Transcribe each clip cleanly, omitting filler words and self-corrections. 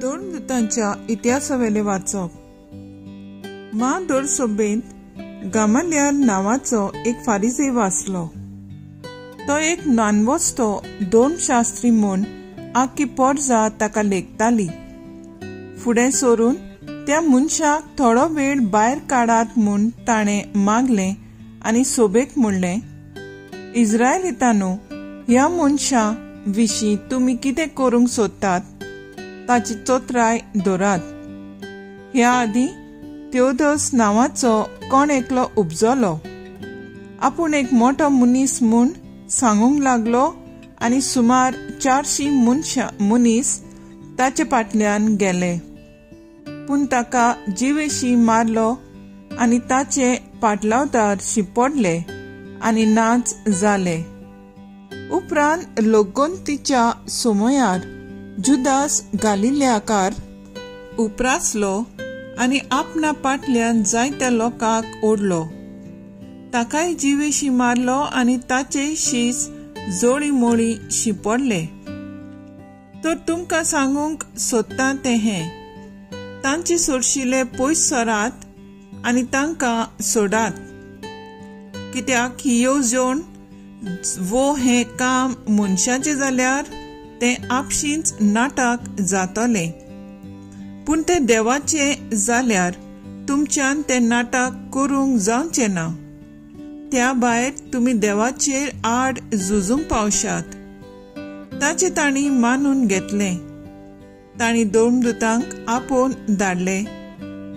धर्मदूतांच्या इतिहासावेलें वाचप. म्हाधर्मसभेंत गामालियल नांवाचो एक फारिजेव आसलो. तो एक नानवस्तो धर्मशास्त्री म्हूण आख्खी पोरजा ताका लेखताली. फुडें सरून त्या मनशाक थोडो वेळ भायर काडात म्हूण ताणें मागलें आनी सोबेक म्हणलें, इस्रायलितांनो, ह्या मनशा विशीं तुमी कितें करूंक सोदतात ताची चोत्राय धरात. ह्या आदीं त्योदोस नांवाचो कोण एकलो उपजलो. आपूण एक मोटो मनीस म्हूण सांगूंक लागलो आनी सुमार 400 मनीस ताचे फाटल्यान गेले. पूण ताका जिवेशी मारलो आनी ताचे पाटलावदार शिंपडले आनी नाच जाले. उपरांत लोकगोंतीच्या समयार जुदास गालिल्याकार उपरासलो आनी आपणा पाटल्यान जायत्या लोकांक ओडलो. ताकाय जिवेशी मारलो आनी ताचे शीस जोडी मोळी शिंपडले. तर तुमकां सांगूंक सोदता तें हें, तांचे सोडशिले पयस सरात आनी तांकां सोडात. कित्याक ही येवजण वो हें काम मनशाचें जाल्यार तें आपशींच नाटक जातलें, पूण तें देवाचें जाल्यार तुमच्यान तें नाटक करूंक जावचें ना. त्या भायर तुमी देवाचेर आड झुजूंक पावशात. ताचें तांणी मानून घेतलें. तांणी धर्मदूतांक आपोवन धाडले,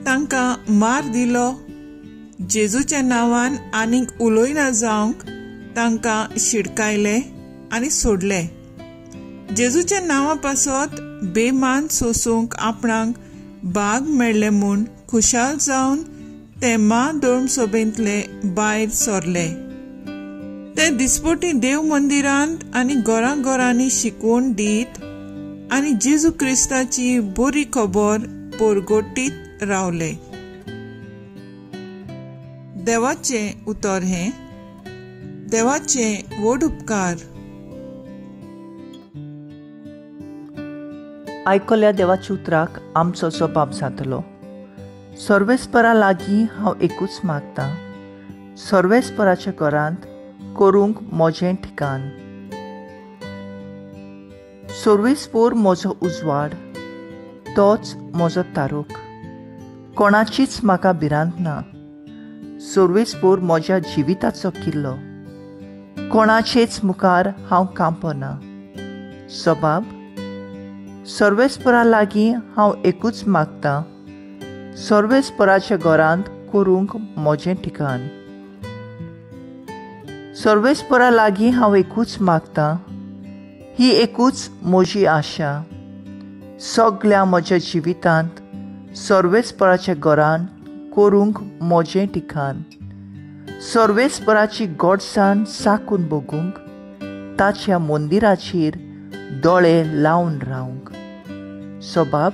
तांकां मार दिलो. जेजूच्या नांवान आनीक उलयना जावंक तांकां शिडकायले आनी सोडले. जेजूच्या नांवा पासत बेमान सोसूंक आपणाक भाग मेळ्ळे म्हूण खुशाल जावन ते म्हाधर्मसभेंतले भायर सरले. ते दिसपटी देव मंदिरांत आनी घरां घरांनी शिकवण दीत आनी जेजू क्रिस्ताची बरी खबर परगटीत रावले. देवाचें उतर हें. देवाचे व्हड उपकार. आयकल्या देवाच्या उतराक आमचो जबाब जातलो. सर्वेस्परा लागीं हांव एकूच मागतां, सर्वेस्पराच्या घरांत करूंक म्हजें ठिकाण. सर्वेस्पोर म्हजो उजवाड, तोच म्हजो तारोक, कोणाचीच म्हाका भिरांत ना. सर्वेस्पोर म्हज्या जिविताचो किल्लो, कोणाचेच मुखार हांव कांपना. सबाब, सर्वेस्परा लागीं हांव एकूच मागतां, सर्वेस्पराच्या घरांत करूंक म्हजें ठिकाण. सर्वेस्परा लागीं हांव एकूच मागतां, ही एकूच म्हजी आशा, सगल्या म्हज्या जिवितांत सर्वेस्पराच्या घरांत करूंक म्हजें ठिकाण. सर्वेस्पराची गोडसाण साकून बगूंक, ताच्या मंदिराचेर दोळे लावन रावंक. सबाब,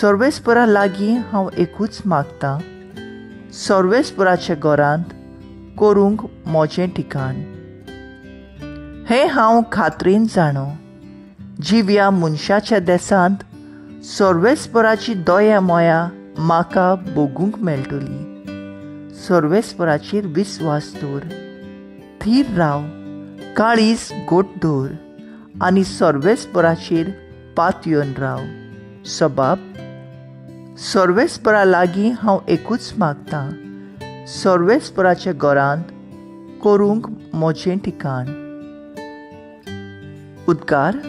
सर्वेस्परा लागीं हांव एकूच मागतां, सर्वेस्पराच्या घरांत करूंक म्हजें ठिकाण. हें हांव खात्रीन जाणो, जिव्या मनशाच्या देसांत सर्वेस्पराची दया मोया म्हाका भोगूंक मेळटली. सर्वेस्पराचेर विस्वास दवर, थीर राव, काळीज गोट दवर आनी सर्वेस्पराचेर पातयेवन राव. सबाब, सर्वेस्परा लागीं हांव एकूच मागतां, सर्वेस्पराच्या घरांत करूंक म्हजें ठिकाण. उद्गार.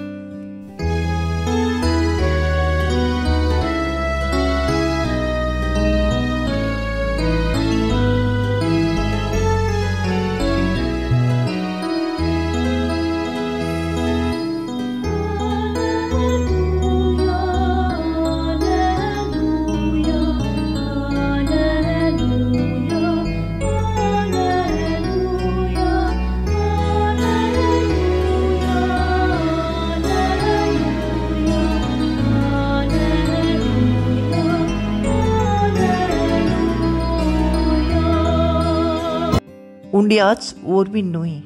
उंड्याच वरवीं न्हय,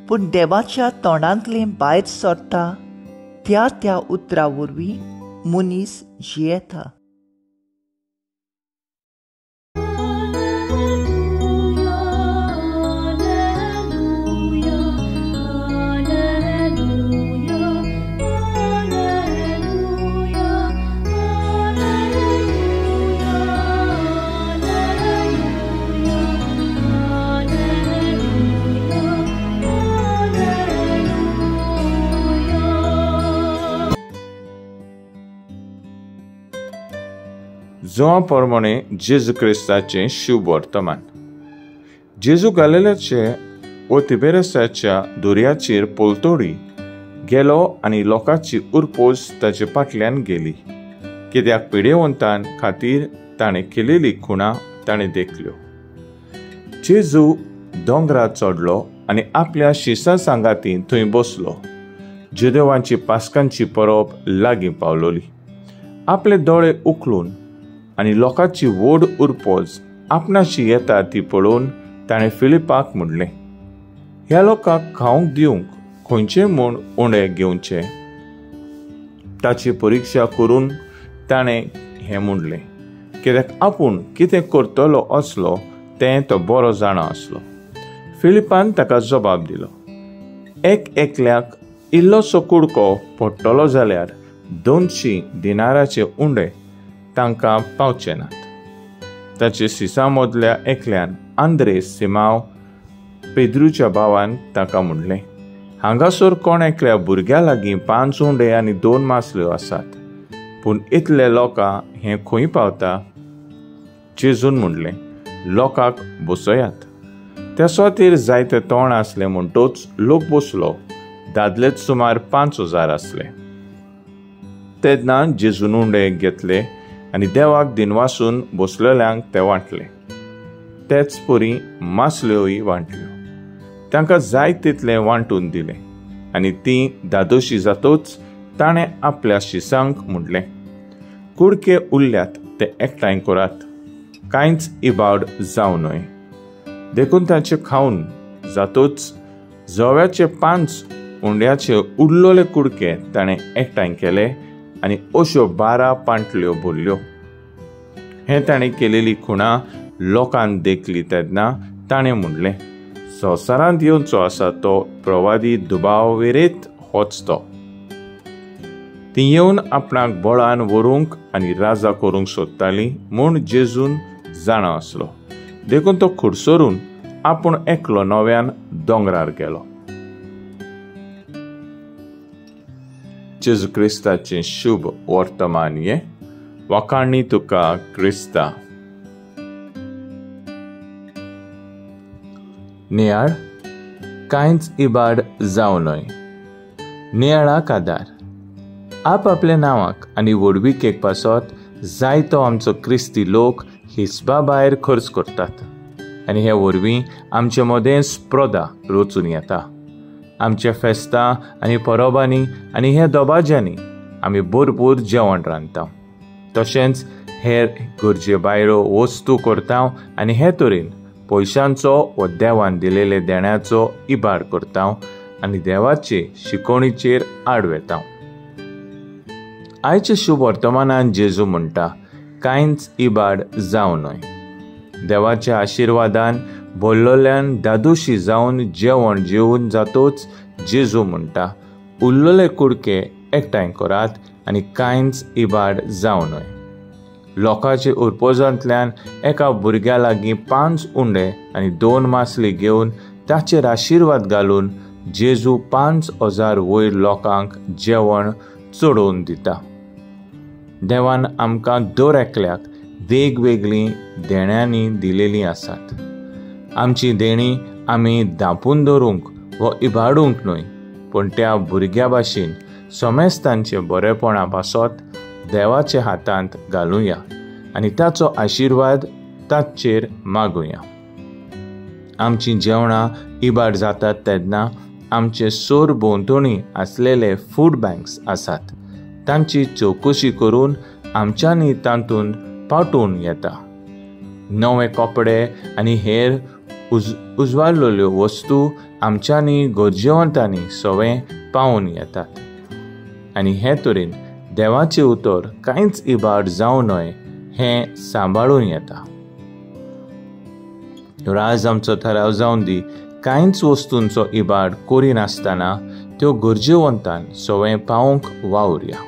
पूण देवाच्या तोंडांतलें भायर सरता त्या त्या उतरा वरवीं मनीस जियेता. जुआ प्रमाणे जेजू क्रिस्ताचें शुभ वर्तमान. जेजू गालिलेचे वो तिबेरसाच्या दर्याचेर पलतोडी गेलो आनी लोकांची उरपोस ताचे फाटल्यान गेली, कित्याक पिडेवंतां खातीर ताणें केलेली खुणा ताणें देखल्यो. जेजू दोंगरार चडलो आनी आपल्या शिसां सांगाती थंय बसलो. जुदेवांची पास्कांची परब लागीं पावलोली. आपले दोळे उखलून आनी लोकांची व्हड उरपोज आपणाशी येता ती पळोवन ताणें फिलिपाक म्हणलें, ह्या लोकांक खावंक दिवंक खंयचे म्हूण उणें घेवचें? ताची परिक्षा करून ताणें हें म्हणलें, कित्याक आपूण कितें करतलो असलो तें तो बरो जाणा आसलो. फिलिपान ताका जबाब दिलो, एक एकल्याक इल्लोसो कुडको पडटलो जाल्यार 200 दिनाराचे उंडे तांकां पावचे नात. ताचे सिसा मदल्या एकल्यान आंद्रेस सिमाव पेद्रूच्या भावान ताका म्हणलें, हांगासर कोण एकल्या भुरग्या लागीं 5 उंडे आनी 2 मासल्यो आसात, पूण इतले लोकां हें खंय पावता? जेजून म्हणलें, लोकांक बसयात. त्या सुवातेर जायते तोंड आसले म्हणटोच लोक बसलो. दादलेच सुमार 5000 आसले. तेन्ना जेजून उंडे घेतले आनी देवाक दिनवासून बसलेल्यांक ते वांटले. तेच परी मासल्योय वांटल्यो. तांकां जाय तितलें वांटून दिलें आनी तीं दादोशी जातोच ताणें आपल्या शिसांक म्हणलें, कुडके उरल्यात ते एकठांय करात, कांयच इबाड जावं न्हय. देखून तांचे खावन जातोच जव्याचे 5 उंड्याचे उरलेले कुडके ताणें एकठांय केले आनी अश्यो 12 पांटल्यो भरल्यो. हें ताणें केलेली खुणा लोकान देखली तेन्ना ताणें म्हणलें, संवसारांत येवचो आसा तो प्रवादी दुबाववेरेत होच तो. ती येवन आपणाक बळान व्हरूंक आनी राजा करूंक सोदताली म्हूण जेजून जाणा आसलो. देखून तो खुडसरून आपूण एकलो नव्यान दोंगरार गेलो. जेजू क्रिस्ताचें शुभ वर्तमान हें. वाखाणी तुका क्रिस्ता. नियाळ कांयच इबाड जावं न्हय. नियाळाक आदार. आपआपल्या नांवाक आनी व्हडविकेक पासत जायतो आमचो क्रिस्ती लोक हिसबा भायर खर्च करतात आनी हे वरवीं आमचे मदें स्पर्धा रचून येता. आमच्या फेस्तां आनी परबांनी आनी ह्या दबाज्यांनी आमी भरपूर जेवण रांदता, तशेंच हेर गरजे भायरो वस्तू करता आनी हे तरेन पयशांचो व देवान दिलेले देण्याचो इबाड करता आनी देवाचे शिकवणीचेर आड वेता. आयच्या शुभ वर्तमानान जेजू म्हणटा, कांयच इबाड जावं न्हय. देवाच्या आशिर्वादान भरलेल्यान दादोशी जावन जेवण जेवन जातोच जेजू म्हणटा, उरलेले कुडके एकठांय करात आनी कांयच इबाड जावं न्हय. लोकांचे उरपोजांतल्यान एका भुरग्या लागीं 5 उंडे आनी 2 मासली घेवन ताचेर आशिर्वाद घालून जेजू 5000 वयर लोकांक जेवण चडोवन दिता. देवान आमकां दर एकल्याक वेगवेगळीं देण्यांनी दिलेलीं आसात. आमची देणी आमी धांपून दवरूंक वा इबाडूंक न्हय, पूण त्या भुरग्या भाशेन समेस्तांचे बरेपणा पासत देवाच्या हातांत घालुया आनी ताचो आशिर्वाद ताचेर मागुया. आमचीं जेवणां इबाड जातात तेन्ना आमचे सोर भोंवतणी आसलेले फूड बँक्स आसात तांची चवकशी करून आमच्यांनी तातूंत पाठोवन येता. नवे कपडे आनी हेर उजवाडलेल्यो वस्तू आमच्यांनी गरजेवंतांनी सवें पावोवन येतात आनी हे तरेन देवाचें उतर कांयच इबाड जावं न्हय हें सांबाळून येता. राज आमचो थाराव जावन दी, कांयच वस्तूंचो इबाड करिनासतना त्यो गरजेवंतान सवंय पावोवंक वावुरया.